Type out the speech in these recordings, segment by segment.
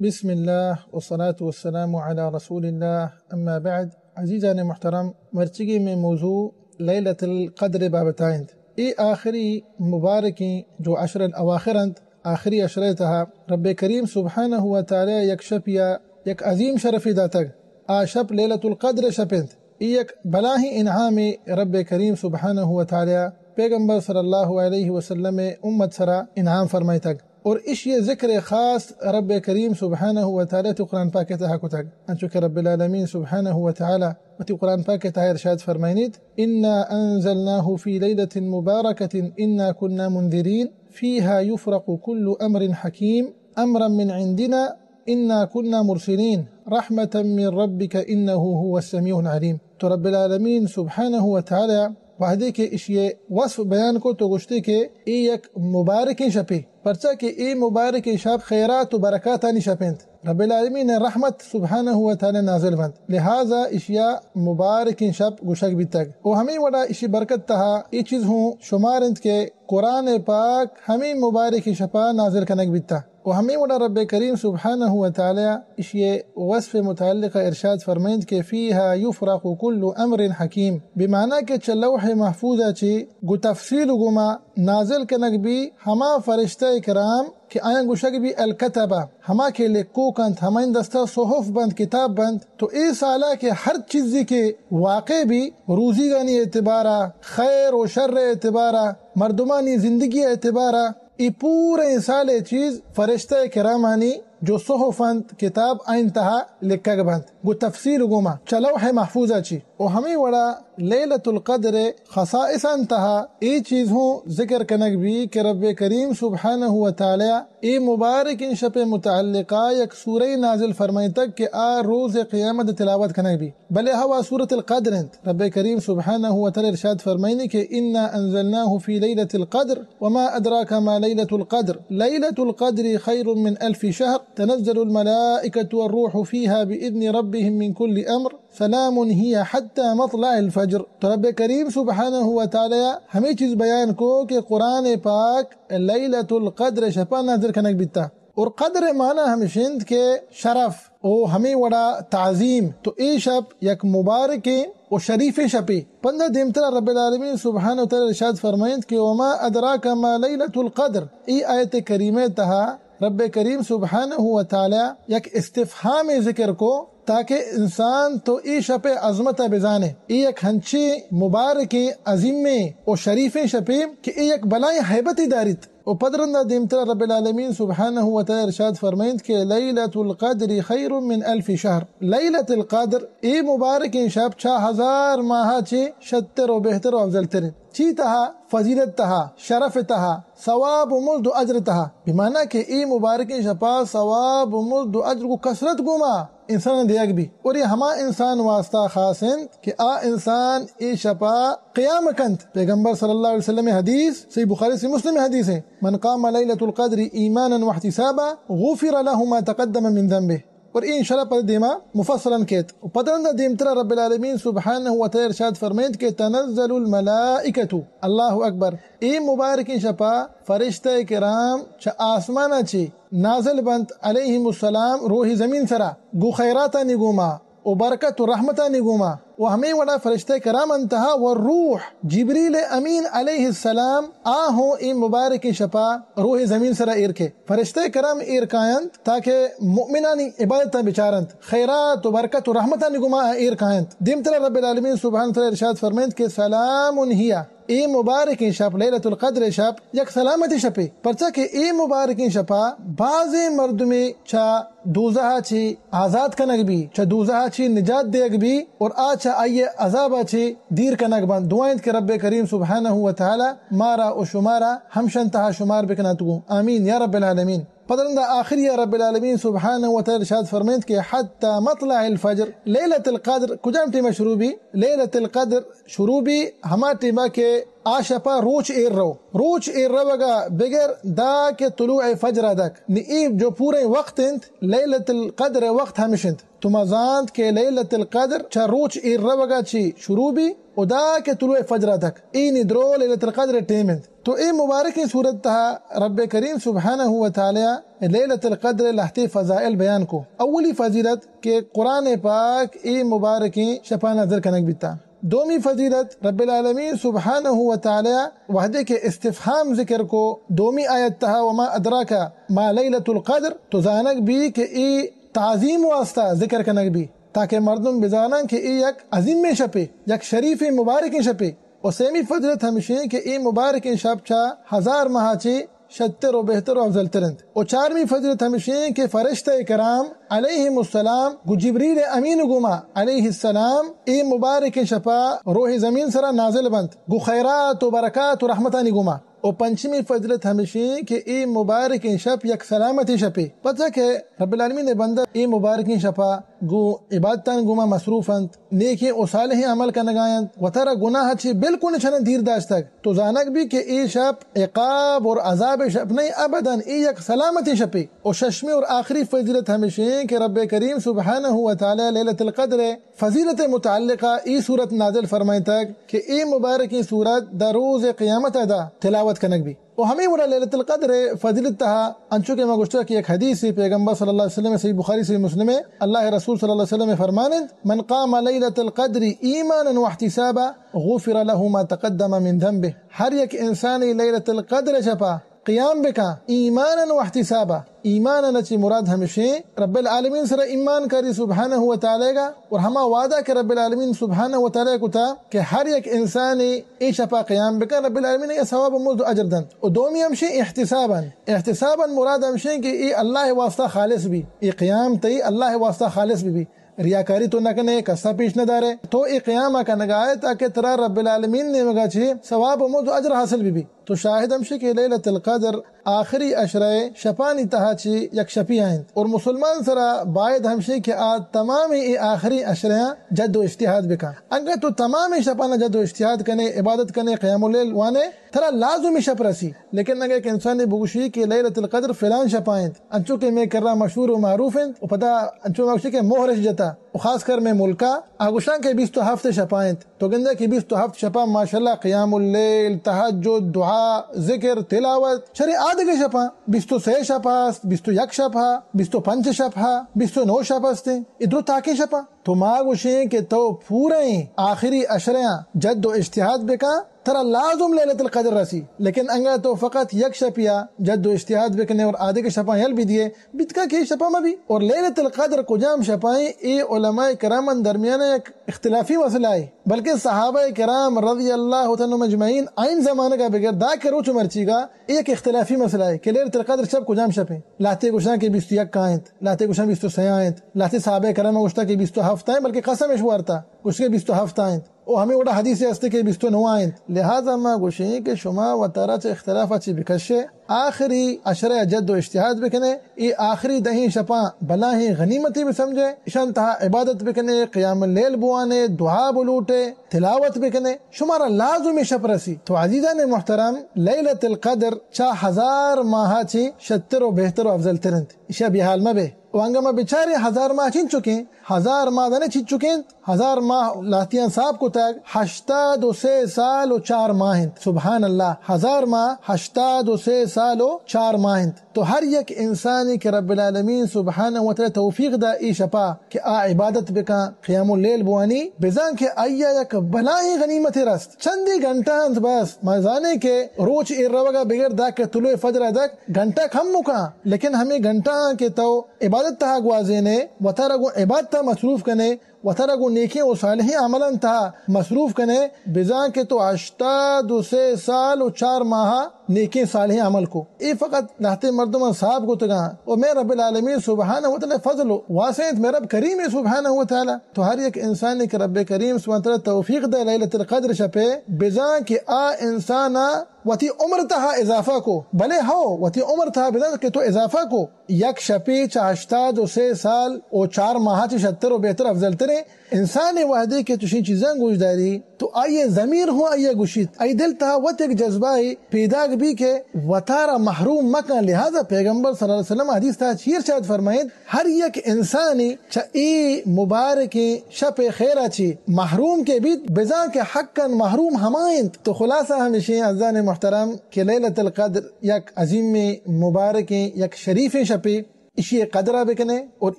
بسم اللہ والصلاة والسلام علی رسول اللہ، اما بعد۔ عزیزان محترم، مرچگی میں موضوع لیلۃ القدر بابت انت۔ اے آخری مبارکیں جو عشر الاواخر انت، آخری عشرے تہا رب کریم سبحانہ و تعالی یک شپ یا یک عظیم شرفی داتگ۔ آ شپ لیلۃ القدر شپ انت۔ اے یک بلاہیں انعامے رب کریم سبحانہ و تعالی پیغمبر صلی اللہ علیہ وسلم امت سرا انعام فرمائتگ۔ اور اشی ذکر خاص رب کریم سبحانہ و تعالی تو قرآن پاک تہا کتگ۔ انچو کہ رب العالمین سبحانہ و تعالی وتی قرآن پاک تہا ارشاد فرمائنیت، انا انزلناه في ليلة مباركة انا كنا منذرين فيها يفرق كل امر حكيم امرا من عندنا انا كنا مرسلين رحمة من ربك انه هو السميع العليم۔ تو رب العالمین سبحانہ و تعالی وہدے کہ اشی وصف بیان کو تو گوشتے کہ اے یک مبارکیں شپے، پرچا کہ اے مبارکیں شپ خیرات و برکاتانی شپ انت۔ رب العالمین رحمت سبحانہ و تعالی نازل بنت، لہذا اشیا مبارکیں شپ گوشگ بیتگ۔ و ہمیں وڑا اشی برکت تہا اے چیز ہوں شمار انت کہ قرآن پاک ہمیں مبارکیں شپا نازل کنگ بیتا۔ و ہمیں وڑا رب کریم سبحانہ و تعالی اشی وصف متعلق ارشاد فرمائنت کہ فیہا یفرق کل امر حکیم، بمعنی کہ چہ لوح محفوظ چی گو تفصیل گوما نازل کنگ بی ہما فرشتہ کرام کہ آیاں گوشگ بی الکتبہ، ہما کہ لکھوک انت، ہمائیں دستہ صحف بنت، کتاب بنت، تو اے سالا کہ ہر چیزی کہ واقع بی، روزیگانی اعتبارا، خیر و شر اعتبارا، مردمانی زندگی اعتبارا، اے پوریں سالے چیز فرشتہ کرامانی جو صحف انت، کتاب آئین تہا لکھگ بنت، گو تفصیل گوما چہ لوح محفوظ چی۔ و ہمیں وڑا لیلۃ القدر خصائصاں تہا اے چیز ہوں ذکر کنگ بی کہ رب کریم سبحانہ و تعالی اے مبارکیں شپ متعلقہ یک سورہ نازل فرمائتگ کہ آ روز قیامت تلاوت کنگ بی، بلے ہوا سورۃ القدر انت۔ رب کریم سبحانہ و تعالی ارشاد فرمائنی کہ انا انزلناه في ليلة القدر وما ادراك ما ليلة القدر ليلة القدر خير من الف شهر تنزل الملائكة والروح فيها بإذن ربهم من كل امر سلام هي حتى مطلع الفجر۔ تو رب کریم سبحانہ و تعالی ہمیں چیز بیان کو کہ قرآن پاک لیلۃ القدر شپا نازل کنگ بیتا۔ اور قدر معنی ہمش انت کہ شرف و ہمیں وڑا تعظیم۔ تو اے شپ یک مبارکیں و شریفیں شپے۔ پدا دیمترا رب العالمین سبحانہ و تعالی ارشاد فرمائنت کہ وما ادراک ما لیلۃ القدر۔ اے آیت کریمہ تہا رب کریم سبحانہ و تعالی یک استفہام ذکر کو تاکہ انسان تو اے شپ عظمت بزانے۔ اے یک ہنچیں مبارکیں، عظیمیں و شریفیں شپے کہ اے یک بلائیں ہیبتی داریت۔ و پد رندا دیمترا رب العالمین سبحانہ و تعالی ارشاد فرمائنت کہ لیلۃ القدر خیر من الف شہر۔ لیلۃ القدر اے مبارکیں شپ چہ ہزار ماہ چے شتر و بہتر و افضل تر انت۔ چی تہا؟ فضیلت تہا، شرف تہا، ثواب و مزد و اجر تہا۔ بمعنی کہ اے مبارکیں شپا ثواب و مزد و اجر کو کثرت گوما انسان دیگ بی۔ اور اے ہما انسان واسطہ خاص انت کہ آ انسان اے شپا قیام کنت۔ پیغمبر صلی اللہ علیہ وسلم حدیث، صحیح بخاری، صحیح مسلم حدیث ہے، من قام لیلۃ القدر ایمانا واحتسابا غفر له ما تقدم من ذنبه۔ اور اے انشاءاللہ پد دیما مفصلا کیت۔ و پد رندا دیمترا رب العالمین سبحانہ و تعالی ارشاد فرمائنت کہ تنزل الملائکۃ، اللہ اکبر، اے مبارکیں شپا فرشتہ کرام چہ آسمانا چے نازل بنت علیہم السلام روح زمین سرا، گو خیراتانی گوما و برکت و رحمتانی گوما۔ و ہمیں وڑا فرشتہ کرام انتہا و روح جبریل امین علیہ السلام آ ہوں اے مبارکیں شپا روح زمین سرا ایر کے۔ فرشتہ کرام ایر کاینت تاکہ مؤمنانی عبادتاں بچارنت، خیرات و برکت و رحمتانی گوما ایر کاینت۔ دیمترا رب العالمین سبحانہ و تعالی ارشاد فرمائنت کہ سلام ہی، اے مبارکیں شپ، لیلۃ القدر شپ یک سلامتی شپے، پرچا کہ اے مبارکیں شپا بازیں مردمے چہ دوزہا چی آزاد کنگ بی، چہ دوزہا چی نجات دیگ بی اور آ چہ آئی عذابا چی دیر کنگ بنت۔ دعا انت کہ رب کریم سبحانہ و تعالی مارا و شمارا ہمشان تہا شمار بکنات گوں۔ آمین یا رب العالمین۔ پد رندا آخری رب العالمین سبحانہ و تعالی ارشاد فرمائنت کہ حتی مطلع الفجر، لیلۃ القدر کجام ٹیما شروع بی؟ لیلۃ القدر شروع بی ہما ٹیما کہ آ شپا روچ ایر رو۔ روچ ایر روگا بگر دا کہ طلوع فجر دک۔ نی اے جو پورے وقت انت، لیلۃ القدر وقت ہمش انت۔ تو ما زانت کہ لیلۃ القدر چہ روچ ایر روگا چی شروع بی ادا کہ طلوع فجر ءَ تک، اے نی درو لیلۃ القدر ءِ ٹیم انت۔ تو اے مبارکیں سورت تہا رب کریم سبحانہ و تعالی لیلۃ القدر ءِ لہتے فضائل بیان کو۔ اولی فضیلت کہ قرآن پاک اے مبارکیں شپا نازل کنگ بیتا۔ دومی فضیلت، رب العالمین سبحانہ و تعالی وہدے کہ استفہام ذکر کو دومی آیت تہا، وما ادراک ما لیلۃ القدر، تو زانگ بی کہ اے تعظیم واسطہ ذکر کنگ بی، تاکہ مردم بزانن کہ اے یک عظیمیں شپے، یک شریفیں مبارکیں شپے۔ و سیمی فضیلت ہمشیں کہ اے مبارکیں شپ چا ہزار ماہ چی شتر و بہتر و افضل تر انت۔ و چارمی فضیلت ہمشیں کہ فرشتہ کرام علیہم السلام گو جبریل امین گوما علیہ السلام اے مبارکیں شپا روح زمین سرا نازل بنت، گو خیرات و برکات و رحمتانی گوما۔ و پنچمی فضیلت ہمشیں کہ اے مبارکیں شپ یک سلامتیں شپے، پرچا کہ رب العالمین ءِ بندہ اے مبارکیں شپا گو عبادتان گوما مصروف انت، نیکیں و صالحیں عمل کنگا انت، وتارا گناہ چی بالکل چنن دیر داشتگ۔ تو زانگ بی کہ اے شپ عقاب اور عذاب شپ نہیں، ابداً اے یک سلامتیں شپے۔ و ششمی اور آخری فضیلت ہمشیں کہ رب کریم سبحانہ و تعالی لیلۃ القدر ءِ فضیلت متعلقہ اے سورت نازل فرمائتگ کہ اے مبارکیں سورت در روز قیامت ادا تلاوت کنگ بی۔ و ہمے وڑا لیلۃ القدر ءِ فضیلت تہا انچو کہ ما گوشتگ کہ یک حدیثے پیغمبر صلی اللہ علیہ وسلم، صحیح بخاری، صحیح مسلم ءِ، اللہ رسول صلی اللہ علیہ وسلم فرماننت، من قام لیلۃ القدر ایمانا واحتسابا غفر له ما تقدم من ذنبه۔ ہر یک انسانے لیلۃ القدر شپا قیام بکا ایمانا واحتسابا۔ ایمانا چی مراد ہمشیں رب العالمین سرا ایمان کاری سبحانہ و تعالی گا، اور ہما وعدہ کہ رب العالمین سبحانہ و تعالی کتا کہ ہر یک انسانے اے شپا قیام بکن، رب العالمین اے ثواب و مزد و اجر دنت۔ و دومی ہمشیں احتسابا۔ احتسابا مراد ہمشیں کہ اے اللہ واسطہ خالص بی، اے قیام تئی اللہ واسطہ خالص بی بی۔ ریاکاری تو نہ کنے، کسا پیش نہ دارے، تو اے قیام ءَ کنگا ئے تاکہ ترا رب العالمین نیمگا چی ثواب و مزد و اجر حاصل بی بی۔ تو شاہد ہمشی کہ لیلۃ القدر آخری عشرہ شپانی تہا چی یک شپی آئینت اور مسلمان سرا باید ہمشی کہ آ تمام اے آخری عشرہ جد و اجتہاد بکن۔ انگا تو تمام شپانا جد و اجتہاد کنے، عبادت کنے، قیام اللیل وانے، ترا لازمی شپ رسی۔ لیکن اگہ یک انسانے بگوشی کہ لیلۃ القدر فلان شپا انت، انچو کہ مئے کرا مشہور و معروف انت، و پدا انچو ما گوشی کہ مہرش جتا، و خاص کر مئے ملکا آ گوشاں کہ بیست و ہفت شپا انت، تو گندے کہ بیست و ہفت شپا ماشاءاللہ قیام اللیل، تہجد، دعا، ذکر، تلاوت، شرے آدگہ شپا بیست و سے شپ ہست، بیست و یک شپ ہا، بیست و پنچ شپ ہا، بیست و نو شپ ہستیں، ادرو تاکیں شپا۔ تو ما گوشیں کہ تو پوریں آخری عشریاں جد و اجتہاد بکن، ترا لازم لیلۃ القدر رسی، لیکن انگا تو فقط یک شپیا جد و اجتہاد بکنے اور آدگہ شپاں یل بدیے، بیتکا کہ اے شپا مبی۔ اور لیلۃ القدر کجام شپائیں، اے علماء کرامن درمیان یک اختلافی مسئلہ ہے، بلکہ صحابہ کرام رضی اللہ تعالی عنہم اجمعین آئین زمانگا بگر دا کہ روچ مرچیگا اے یک اختلافی مسئلہ ہے کہ لیلۃ القدر شپ کجام شپ ہیں۔ لہتے گوشاں کہ بیست و یک آئینت، لہتے گوشاں بیست و سے آئینت، لہتے صحابہ کرام گوشتا کہ بیست و ہفت آئینت، بلکہ قسم اش وارتا گوشت کہ بیست و ہفت آئینت۔ او ہمے وڑا حدیثے ہستے کہ بیست و نو آئینت۔ لہذا ما گوشیں کہ شما وتارا چہ اختلاف ء چہ بکشے، آخری عشرہ ء جد و اجتہاد بکنے، اے آخری دہیں شپاں بلاہیں غنیمتے بسمجھے، اشان تہا عبادت بکنے، قیام اللیل بوانے، دعا بلوٹے، تلاوت بکنے، شمارا لازم اے شپ رسی۔ تو عزیزان محترم، لیلۃ القدر چا ہزار ماہ چی شتر و بہتر و افضل تر انت۔ اشیا بے حال مبے۔ و انگا ما بچاریں ہزار ماہ چنچکیں، ہزار ماہ دانے چنچکیں، ہزار ماہ لہتیاں حساب کتگ، ہشتاد و سے سال و چار ماہ انت۔ سبحان اللہ، ہزار ماہ ہشتاد و سے سال و چار ماہ انت۔ تو ہر یک انسانے کہ رب العالمین سبحانہ و تعالی توفیق دا اے شپا کہ آ عبادت بکن، قیام اللیل بوانی، بزاں کہ آئیا یک بلاہیں غنیمتے رست۔ چندے گھنٹہ انت بس، ما زانیں کہ روچ ایر روگا بگر دا کہ طلوع فجر ء دک گھنٹہ کم مکاں، لیکن ہمے گھنٹہ آں کہ تو عبادت تہا گوازینے، وتارا گوں عبادت تہا مصروف کنے، وتارا گوں نیکیں و صالحیں عملاں تہا مصروف کنے، بزاں کہ تو ہشتاد و سے سال و چار ماہ نیکیں صالحیں عمل کو۔ اے فقط لہتے مردماں حساب کتگاں و مئے رب العالمین سبحانہ و تعالی فضل و واسع انت، مئے رب کریم سبحانہ و تعالی۔ تو ہر یک انسانے کہ رب کریم سبحانہ و تعالی توفیق دے لیلۃ القدر شپے، بزاں کہ آ انسانا وتی عمر تہا اضافہ کو، بلے ہو، وتی عمر تہا بزاں کہ تو اضافہ کو۔ یک شپے چہ ہشتاد و سے سال و چار ماہ چہ شتر و بہتر افضل تریں۔ انسان وہدے کہ چشیں چیزاں گوش داری تو آئی ضمیر ہوں آئی گوشیت، آئی دل تہا وت یک جذبہ پیداگ بی کہ وتارا محروم مکن۔ لہذا پیغمبر صلی اللہ علیہ وسلم حدیث تہا چیر شاد فرمائیت، ہر یک انسانی چہ اے مبارکیں شپ خیرا چی محروم کے بیت، بزاں کہ حقاً محروم ہما انت۔ تو خلاصہ ہمشیں عزیزان محترم کہ لیلۃ القدر یک عظیم مبارکیں، یک شریفیں شپے، اشی قدرہ بکنے اور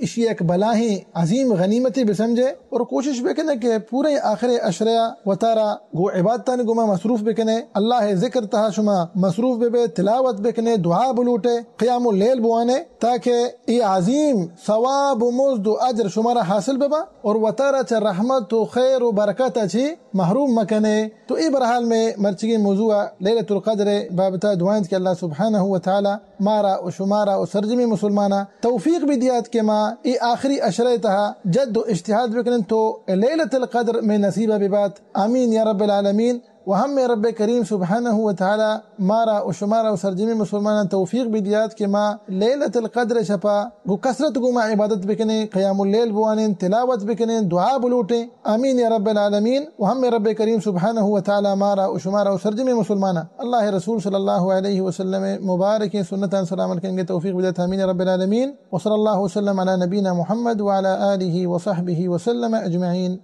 اشی یک بلاہیں عظیم غنیمتے بسمجھے اور کوشش بکنے کہ پورے آخر عشرہ وتارا گو عبادتانی گوما مصروف بکنے، اللہ ذکر تہا شما مصروف ببے، تلاوت بکنے، دعا بلوٹے، قیام اللیل بوانے، تاکہ اے عظیم ثواب و مزد و اجر شمارا حاصل ببا اور وتارا چہ رحمت و خیر و برکت چی محروم مکنے۔ تو اے برحال میں مرچگیں موضوع لیلۃ القدر بابتا دعائیں کہ اللہ سبحانہ و تعالی مارا و شمارا و سرجمی مسلمانا توفیق بدیات کہ ما اے آخری عشرہ تہا جد و اجتہاد بکنن تو لیلۃ القدر میں نصیبہ ببات۔ آمین یا رب العالمین۔ و ہمے رب کریم سبحانہ و تعالی مارا و شمارا و سرجمی مسلمانان توفیق بدیات کہ ما لیلۃ القدر شپا گو کثرت گوما عبادت بکنیں، قیام اللیل بوانیں، تلاوت بکنیں، دعا بلوٹیں۔ آمین یا رب العالمین۔ و ہمے رب کریم سبحانہ و تعالی مارا و شمارا و سرجمی مسلمانان اللہ رسول صلی اللہ علیہ وسلم مبارکیں سنتان سر عمل کنگے توفیق بدیات۔ آمین یا رب العالمین۔ وصلی اللہ وسلم علی نبینا محمد وعلی آلہ وصحبہ وسلم اجمعین۔